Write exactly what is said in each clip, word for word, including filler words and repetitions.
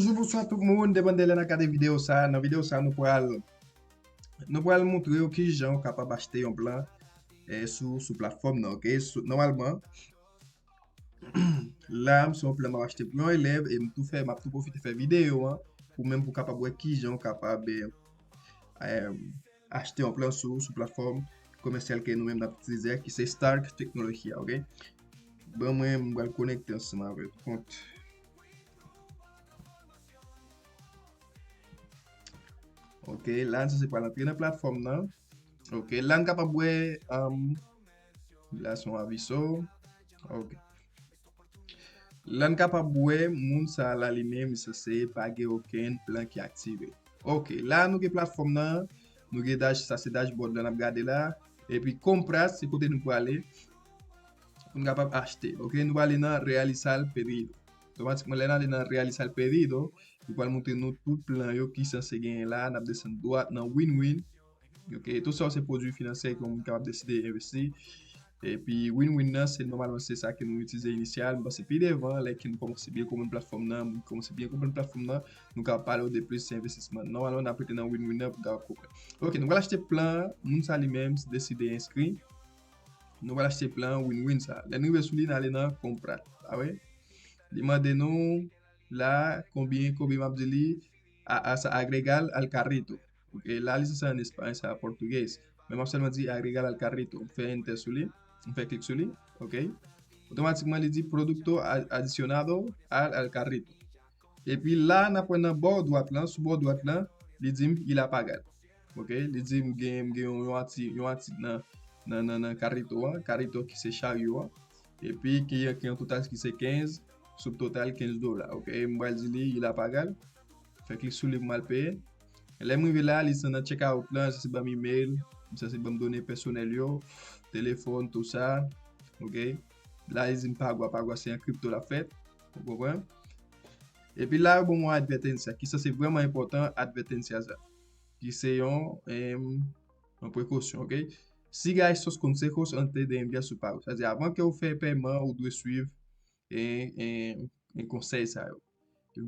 Bonjou, bonswa tout moun, depann de lè n ap gade videyo sa. Nan videyo sa, nou pral nou pral montre w kijan w kapab achte yon plan eh, sou, sou platfòm nan, ok? Sou, nòmalman, la, m se yon plan m ap achte pou yon elèv e m tou fè, m ap tou pwofite fè videyo an pou menm pou w kapab wè kijan w kapab eh, eh, achte yon plan sou, sou platfòm komèsyal ke nou menm n ap itilize a, ki se Stark Technology a, ok? Ban mwen, m pral konekte ansanm avèk kont. Ok, la n sanse pral antre nan platfòm nan. Ok, la n kapab wè, um, la se yon aviso. Ok. La n kapab wè moun sa la li menm, li sanse pa gen okenn plan ki aktive. Ok, la nou gen platfòm nan, nou gen dash, sa se dashboard la n ap gade la. Epi compras, se kote nou prale pou n kapab achte. Ok, nou prale nan realizar pedido. Otomatikman, lè n ale nan realizar pedido, li pral montre nou tout plan yo ki sanse genyen la. N ap desann dwat nan win-win. Ok, tout sa yo se pwodui finansyè ke yon moun kapab deside envesti. Epi win-win nan, se nòmalman se sa ke nou itilize inisyal. M panse pi devan, lè ke nou kòmanse byen konprann platfòm nan, moun kòmanse byen konprann platfòm nan, nou kapab pale w de plis envestisman. Nòmalman, n ap rete nan win-win nan pou n kapab konprann. Ok, nou pral achte plan, moun sa li menm deside enskri. Nou pral achte plan win-win sa. Lè n rive sou li, n ale nan comprar. A wi. Li mande nou la konbyen, konbyen m ap di li a, a sa agregar al carrito. Ok, la li sanse an espay, sa pòtugèz. Men m ap sèlman di agregar al carrito. M fè enter sou li, m fè klik sou li. Ok. Otomatikman li di producto a- adicionado al, al carrito. Epi la n ap wè nan bò dwat lan, sou bò dwat lan, li di m il a pagar. Ok, li di m gen, m gen yon, yon atik, yon atik nan, nan, nan, nan carrito an, carrito ki se charyo an. Epi ki, ki an total ki se kenz, sou total kenz dola. Ok, m pral di li il a pagar. Fè klik sou li pou m al peye. Lè m rive la, li sanse nan check out lan, li sanse ban m email, li sanse ban m done pèsonèl yo, telefòn, tou sa. Ok. La, li di m pagwa, pagwa se an kripto l ap fèt. Ou konprann? Epi la, yo ban m yon advertencia, ki sanse vrèman enpòtan, advertencia sa. Ki se yon, em, yon prekosyon, ok? Siga estos consejos antes de enviar su pago. Sa di, avan ke w fè pèman, ou dwe swiv e, e, e konsèy sa yo.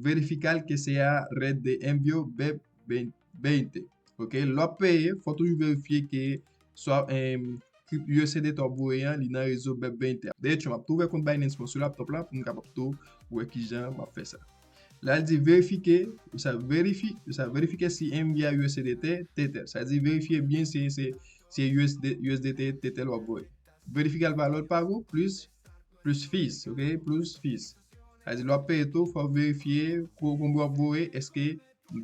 Verificar que sea red de envío bep veinte. Ok, lè w ap peye, fò w toujou verifye ke swa em, krip-, U S D T w ap voye an, li nan rezo bep veinte a. De hecho, m ap tou ouvè kont Binance mwen sou laptop la pou m kapab tou wè kijan m ap fè sa. La, l di verifike, sa verifi, sa verifike si envia U S D T Tether. Sa di verifye byen si se, se U S D, U S D T Tether w ap voye. Verificar el valor pago plus, plus fees, ok? Plus fees. Sa di lè w ap peye tou, fò w verifye ko-, konbyen w ap voye, èske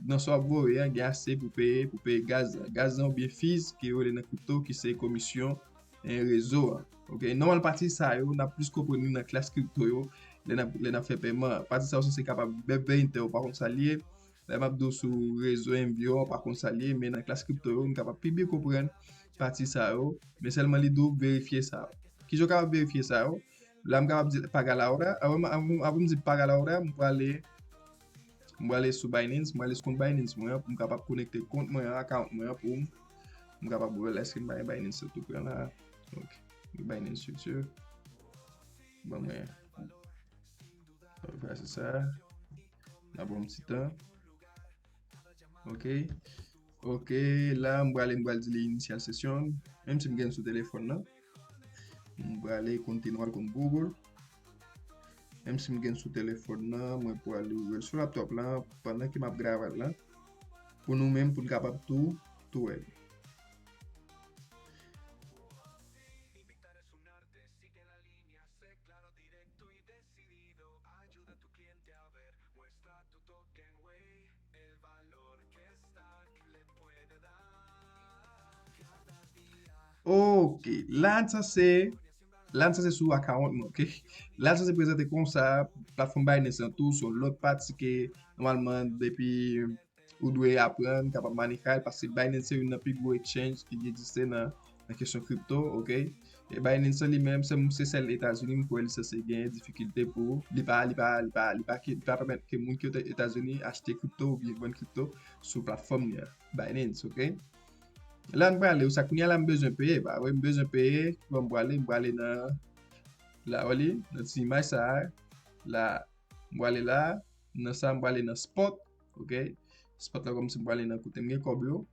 nan sa w ap voye a, gen ase pou peye, pou peye gaz la. Gaz lan oubyen fees ke yo rele nan kripto, ki se komisyon en rezo a. Ok, nòmal pati sa yo, n ap plis konprann li nan klas kripto yo, lè n ap, lè n ap fè pèman. Pati sa yo sanse kapab bèbè entè, ou pa konn sa l ye. Lè m ap di w sou rezo envyo, ou pa konn sa l ye, men nan klas kripto yo, nou kapab pi byen konprann pati sa yo, men sèlman li di w verifye sa yo. Kijan w kapab verifye sa yo? La, m kapab di paga la hora. Avan, avan, avan m di paga la hora, m prale, m prale sou Binance, m prale sou kont Binance mwen an, pou m kapab konekte kont mwen an, account mwen an, pou m, m kapab wè èske m pa gen Binance tou pran la. Ok, Binance Future. Ban mwen. Fè se sa. N ap pran yon ti tan. Ok. Ok, la, m prale, m pral di li initial session. Menm si m gen sou telefòn nan. M prale continuar con Google. Menm si m gen sou telefòn nan, mwen prale ouvè l sou laptop la, pandan ke m ap grave l la. Pou nou menm, pou n kapab tou, tou wè l. Ok, la n sanse, la n sanse sou account mwen, ok? La n sanse prezante konsa, platfòm Binance lan tou, se yon lòt pati ke nòmalman depi ou dwe aprann, kapab manify, paske Binance se youn nan pi gwo exchange ki egziste nan, nan kesyon kripto, ok? E Binance lan li menm, se, se sèl Etazini m kwè li sanse gen difikilte pou, li pa, li pa, li pa, li pa, ki, li pa pèmèt ke moun ki Etazini achte kripto oubyen vann kripto sou platfòm li an, Binance, ok? La n prale, ou sa kounye a la m bezwen peye, pa vre, m bezwen peye, bon, m prale, m prale nan, la, wè li, nan ti imaj sa a, la, m prale la, nan sa, m prale nan spot, ok? Spot la kòmsi m prale nan kote m gen kòb yo.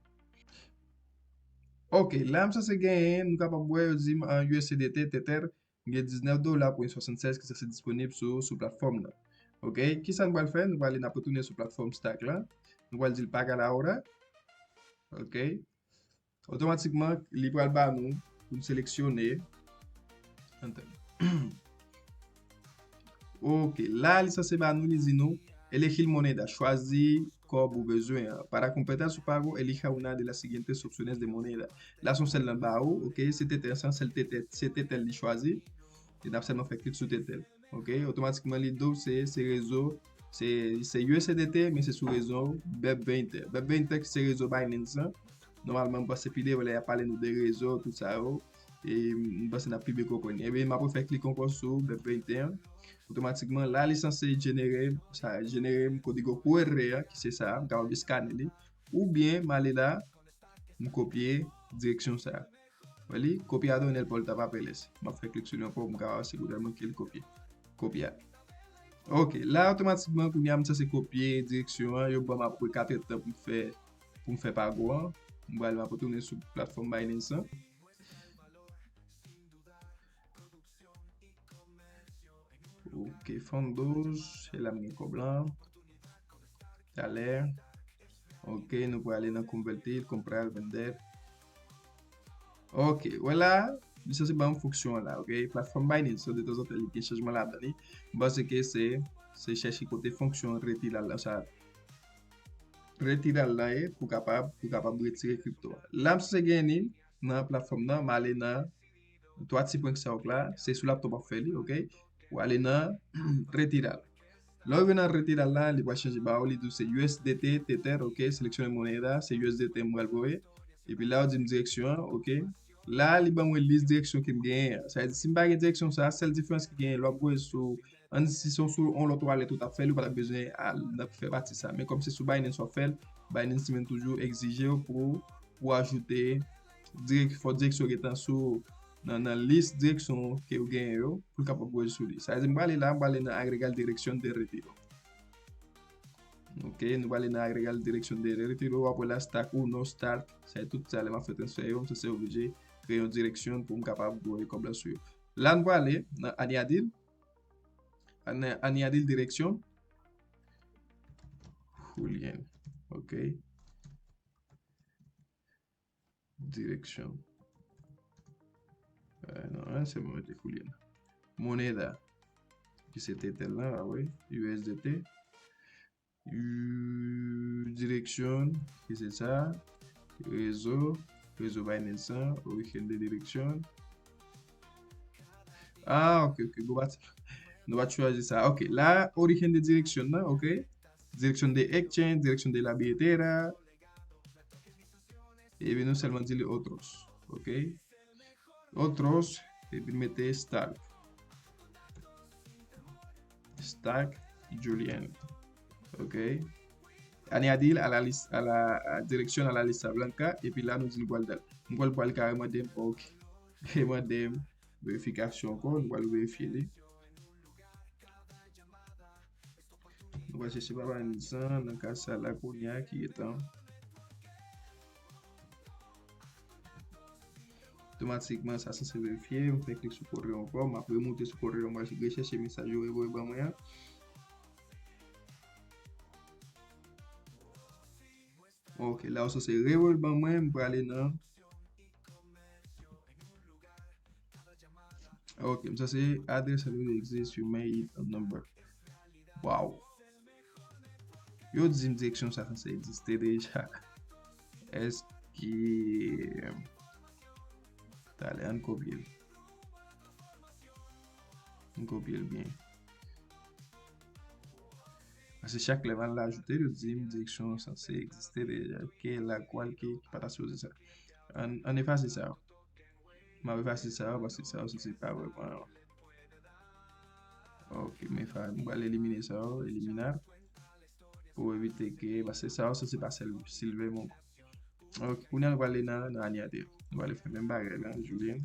Ok, la m sanse genyen, nou kapab wè yo di m an U S D T, Tether, m gen diznèf dola pwen swasannsèz ki sanse disponib sou, sou platfòm nan. Ok, kisa nou pral fè? Nou prale, n ap retounen sou platfòm Stack la. Nou pral di l paga la ahora. Ok. Otomatikman, li pral ba nou pou n seleksyone. Antann. Ok, la li sanse ba nou, li di nou, elegir moneda, chwazi kòb ou bezwen an. Para completar su pago, elija una de las siguientes opciones de moneda. La se yon sèl nan ba ou, ok, se Tether sa, sèl Tether, se Tether li chwazi. E n ap sèlman fè klik sou Tether. Ok, otomatikman li di w se, se rezo, se, se U S D T, men se sou rezo Bep vente. Bep vente se rezo Binance an. Nòmalman, m panse pi devan lè y ap pale nou de rezo, tout sa yo. E m panse n ap pi byen konprann. Ebyen, m ap refè klik ankò sou Bep vente an. Otomatikman, la li sanse jenere, sa jenere m kodigo Q R an, ki se sa, m kapab eskane li. Oubyen, m ale la, m kopye direksyon sa. Wè li, copiado en el portapapeles. M ap fè klik sou li ankò pou m ka wè si kote m ke l kopye. Kopya. Ok, la otomatikman, kounye a m sanse kopye direksyon an, yo ban m apre kat èdtan pou m fè, pou m fè pago an. M pral, m ap retounen sou platfòm Binance an. Ok, fondos, se la m gen kòb lan. Talè. Ok, nou prale nan convertir, comprar, vender. Ok, wè la, li sanse ban m fonksyon an la, ok? Platfòm Binance, de tanzantan, li gen chanjman ladan li. M panse ke se, se chèche kote fonksyon retiral la, sa, retiral la ye, pou kapab, pou kapab retire kripto a. La, m sanse gen li nan platfòm nan, m ale nan twa ti pwen ki sa yo la, se sou laptop w ap fè li, ok? Ou ale nan retiral. Lè w rive nan retiral la, li pral chanje ba ou, li di w se U S D T, Tether, ok? Seleksyone moneda, se U S D T m pral voye. Epi la, ou di m direksyon an, ok? La, li ban mwen lis direksyon ke m genyen an. Sa vle di, si m pa gen direksyon sa, sèl diferans ki genyen, lè w ap voye sou, ann di si se sou yon lòt wallet ou t ap fè l, ou pa t ap bezwen al nan fè pati sa. Men kòm se sou Binance w ap fè l, Binance li menm toujou egzije w pou, pou ajoute direk-, fò direksyon gentan sou, nan, nan lis direksyon ke ou genyen yo, pou l kapab voye sou li. Sa vle di, m prale la, m prale nan agregar dirección de retiro. Ok, nou prale nan agregar dirección de retiro, w ap wè la Stack uno, Stack, sa tout sa lè m ap fè transfè yo, m sanse oblije kreye yon direksyon pou m kapab voye kòb la sou yo. La, nou prale nan añadir, an-, añadir dirección, Julian, ok. Direksyon. Eh, non, eh, se mwen mete Julian. Moneda, ki se Tether la, ah wi, U S D T. U-, direksyon, ki se sa. Rezo, rezo Binance an, origen de dirección. Ah, ok, ok, bon, pa t-, nou pa t chwazi sa. Ok, la, origen de dirección nan, ok. Dirección de exchange, dirección de la billetera. Epi nou sèlman di li otros, ok? Otros, epi mete Stack. Stack Julian, ok? Añadir a la lis-, a la, a dirección a la lista blanca, epi la nou di nou pral dal. Nou pral, pral kare mande m, ok. E mande m verifikasyon ankò, nou pral verifye li. Nou pral chèche pa Binance an nan ka sa la kounye a ki gentan. Otomatikman, sa sanse verifye. M fè klik sou correo ankò. M ap remoute sou correo. M pral rechèche mesaj yo revoye ban mwen an. Ok, la ou sanse revoye l ban mwen. M prale nan Ok, m sanse address already exists, you may it a number. Wow. Yo di m direksyon sa sanse egziste deja. Èske, talè, ann kopye l. Ann kopye l byen. Paske chak lè m al ajoute l, yo di m direksyon sanse egziste deja. Ke lakwal ki, ki pa ta sipoze sa. Ann, ann efase sa. M ap efase sa yo, paske sa yo se pa vrèman. Ok, m efa-, m pral elimine sa yo, eliminar. Pou evite ke, paske sa yo se, se pa sèl Silver Monk. Ok, kounye a nou prale nan, nan añadir. Nou prale fè menm bagay la, Julien.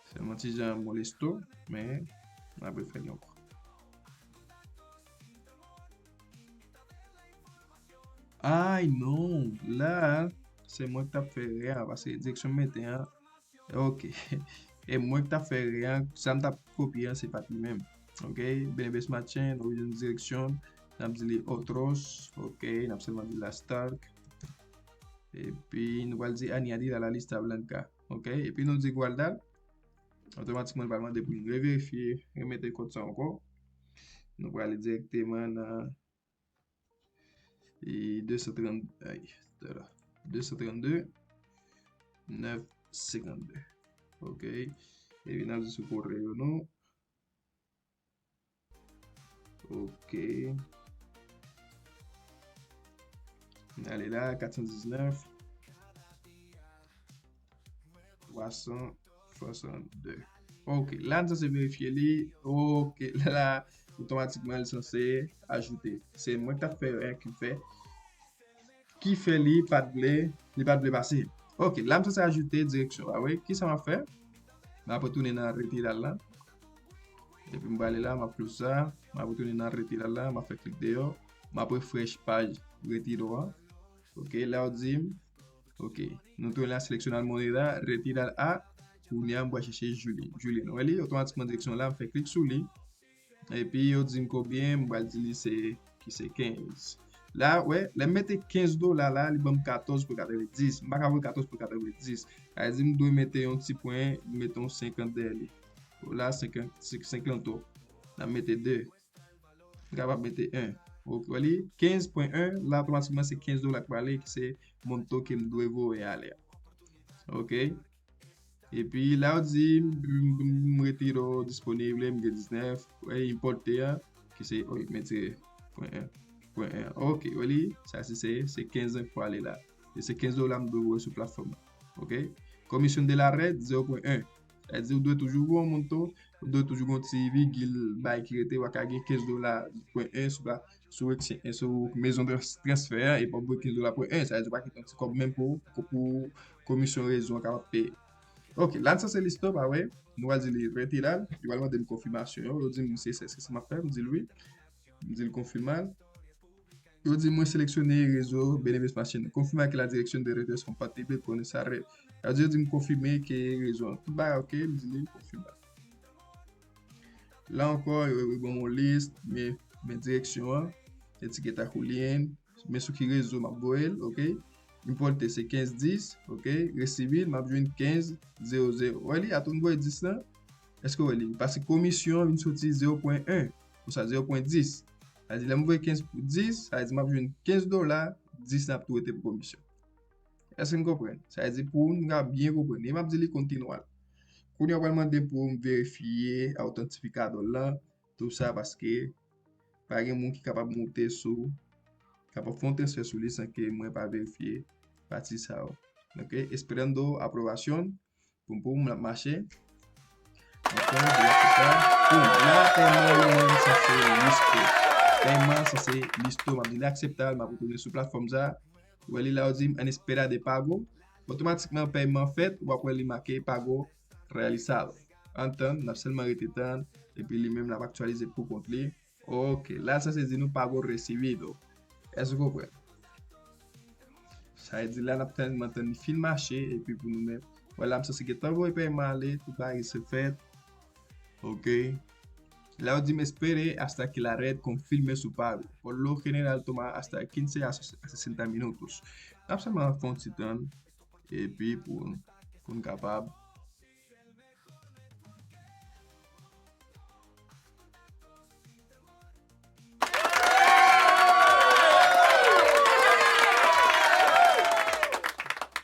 Sèlman ti jan molesto, men n ap refè li ankò. Ay non, la, se mwen ki t ap fè erè a, paske direksyon m mete an, ok. E mwen ki t ap fè erè a, sa m t ap kopye an, se pa t li menm. Ok, Benebes Machen, nou jwenn direksyon, n ap di li otros, ok, n ap sèlman di la Stark. Epi nou pral di añadir a la lista blanca, ok, epi nou di guardar, otomatikman l pral mande pou nou reverifye, remete kòd sa ankò. Nou prale dirèkteman nan e de san trant, ay, tala, de san trannde, nèf senkannde. Ok. Epi n ap di sou correo nou. Ok. N ale la, kat san diznèf, twa san swasannde. Ok, la n sanse verifye li. Ok, la, otomatikman li sanse ajoute. Se mwen ki t ap fè erè ki fè, ki fè li pa t vle, li pa t vle pase. Ok, la m sanse ajoute direksyon a, wi. Kisa m ap fè? M ap retounen nan retirar la. Epi m prale la, m ap close sa. M ap retounen nan retirar la, m ap fè klik deyò. M ap refresh paj retiro a. Ok, la yo di m, ok, nou tounen la, seleccionar moneda, retirar a. Kounye a, m pral chèche Julie. Julie, nou wè li, otomatikman direksyon la, m fè klik sou li. Epi yo di m konbyen, m pral di li se, ki se kenz. La, wè, lè m mete kenz dola la, li ban m katòz pwen katrevenndis. M pa ka voye katòz pwen katrevenndis. Sa vle di m dwe mete yon ti pwen, m mete yon senkant dèyè li. La, senkant, senk, senkant to. N ap mete de. M kapab mete en. Ok, wè li, kenz pwen en, la otomatikman se kenz dola k prale, ki se monto ke m dwe voye ale a. Ok. Epi la yo di m, m, m retiro disponible, m gen diznèf, wè, importe a, ki se, wi, m retire pwen en, pwen en. Ok, wè li, sa se, se, se kenz an k prale la. E se kenz dola m dwe voye sou platfòm nan. Ok? Comisión de la red, zewo pwen en. Sa vle di ou dwe toujou gen yon monto, ou dwe toujou gen yon ti vigil bay ki rete, w a ka gen kenz dola pwen en sou, sou, sou mezon trans-, transfè an, epi w ap voye kenz dola pwen en, sa vle di w pa kite yon ti kòb menm pou, pou, pou komisyon rezo an kapab peye. Ok, la n sanse listo, pa vre? Nou pral di li retirar, li pral mande m konfimasyon yo, yo di m se, se, se sa m ap fè, m di l wi. M di l konfime l. Yo di mwen seleksyone rezo Benebes Machen. Confirma que la dirección de red es compatible con esa red. Sa vle di yo di m konfime ke rezo an tout bagay ok, m di li konfime. La ankò, yo, yo ban m yon lis, men, men direksyon an, etiqueta Julián, men sou ki rezo m ap voye l, ok? Importe se kenz dis, ok? Recibir, m ap jwenn kenz zewo zewo. Wè li, atann m voye dis lan. Èske w wè li? Paske komisyon an vin soti zewo pwen en, konsa zewo pwen dis. Sa vle di, lè m voye kenz pou dis, sa vle di m ap jwenn kenz dola, dis lan ap tou rete pou komisyon. Èske n konprann? Sa vle di, pou n ka byen konprann. E m ap di li kontinwal. Kounye a, w pral mande m pou m verifye autentificador lan, tou sa, paske pa gen moun ki kapab moute sou, kapab fè yon transfè sou li san ke mwen pa verifye pati sa yo. Ok, esperando aprobación. Poum poum, l ap mache. Ankò, li akseptab. Poum, la, pèyman an li menm sanse listo. Pèyman an sanse listo. M ap di li akseptab, m ap retounen sou platfòm sa. Ou wè li la, yo di m, en espera de pago. Otomatikman, pèyman fèt, w ap wè li make pago realizado. Ann tann, n ap sèlman rete tann, epi li menm l ap aktyalize pou kont li. Ok, la l sanse di nou pago recibido. Èske w konprann? Sa vle di la n ap tann, m ap tann li fin mache, epi pou nou menm. Wè la m sanse gentan voye pèyman ale, tout bagay se fèt. Ok. La yo di m espere hasta que la red confirme su pago. Por lo general toma hasta quince a sesenta minutos. N ap sèlman fè yon ti tann, epi pou, pou n kapab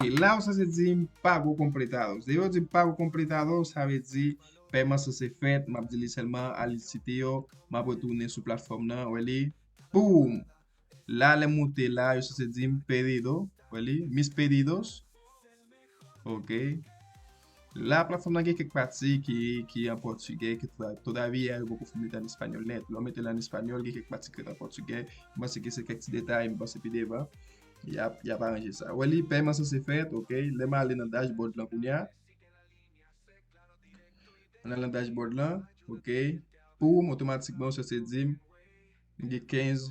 E la, yo sanse di m pago completado. Lè yo di m pago completado, sa vle di pèyman sanse fèt. M ap di li sèlman al site yo. M ap retounen sou platfòm nan. Wè li. Poum! La, lè m moute la, yo sanse di m pedido. Wè li. Mis pedidos. Ok. La, platfòm nan gen kèk pati ki, ki an pòtigè, ki to-, todavía yo poko fin mete an espanyòl nèt. Lè w mete l an espanyòl, gen kèk pati ki ret an pòtigè. M panse ke se kèk ti detay, m panse pi devan, y ap, y ap aranje sa. Wè li, pèyman sanse fèt, ok. Lè m ale nan dashboard lan kounye a. Ann al nan dashboard lan, ok. Poum, otomatikman, yo sanse di m, m gen kenz,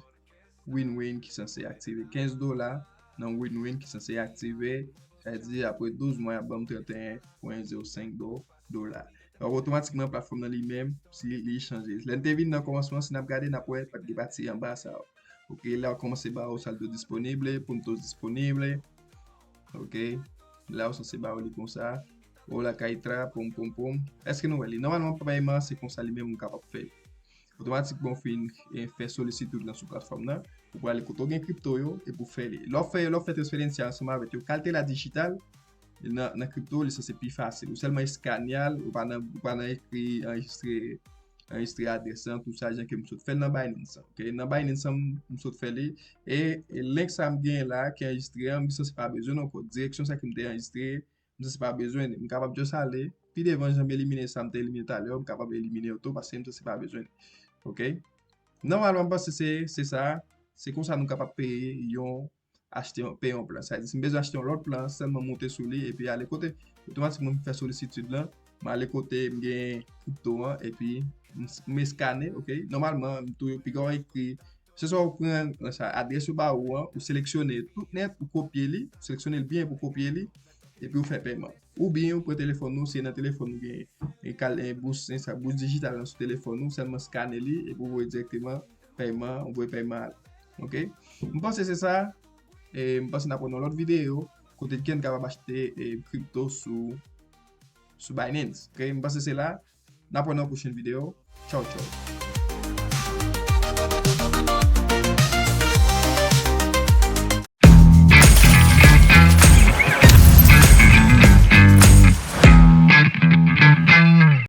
win-win ki sanse aktive, kenz dola nan win-win ki sanse aktive. Sa vle di apre douz mwa, y ap ban m trannteyen pwen zewo senk do- dola. Donk, otomatikman, platfòm nan li menm, si li chanje. Lè n te vin nan kòmansman, si n ap gade, n ap wè, pa t gen pati anba sa yo. Ok, la yo kòmanse ba ou saldo disponible, puntos disponible. Ok, la yo sanse ba ou li konsa. Hola Kaitra, pom, pom, pom. Èske nou wè li? Nòmalman, pèman se konsa li menm ou kapab fè. Otomatikman, ou fin eh, fè solisitid lan sou platfòm nan, ou prale kote w gen kripto yo, epi w fè li. Lè w fè, lè w fè transferencia ansanm avèk yo, kalite la dijital, nan, nan kripto, li sanse pi fasil. Ou sèlman eskane l, ou pa nan, ou pa nan ekri, anrejistre, anrejistre adrès lan, tout sa, jan ke m sot fè l nan Binance lan. Ok? Nan Binance lan, m, m sot fè li. E, e link sa m genyen la, ki anrejistre an, m sanse pa bezwen l ankò. Direksyon sa ke m te anrejistre, m sanse pa bezwen li. M kapab just ale. Pi devan, jan m elimine sa m te elimine talè, m kapab elimine yo tou, paske m sanse pa bezwen li. Ok? Nòmalman, m panse se, se sa. Se konsa nou kapab peye yon achte yon, peye yon plan. Sa vle di, si m bezwen achte yon lòt plan, sèlman monte sou li epi ale kote. Otomatikman, m fè solisitid lan, m ale kote m gen kripto an, epi m, m eskane, ok? Nòmalman, m tou, piga w ekri, se swa ou pran sa, adrès yo ba ou an, ou seleksyone tout nèt, ou kopye li, ou seleksyone l byen pou kopye li, epi ou fè pèman. Oubyen ou pran telefòn ou, si se nan telefòn ou gen, e kal, e bous, e sa, bous dijital lan sou telefòn ou, sèlman eskane li, epi ou voye dirèkteman pèman, ou voye pèman ale. Ok? M panse se sa. E m panse n ap wè nan lòt videyo kote ke n kapab achte e, kripto sou, sou Binance. Ok? M panse se la. N ap wè nan pwochèn videyo. Tchaw, tchaw.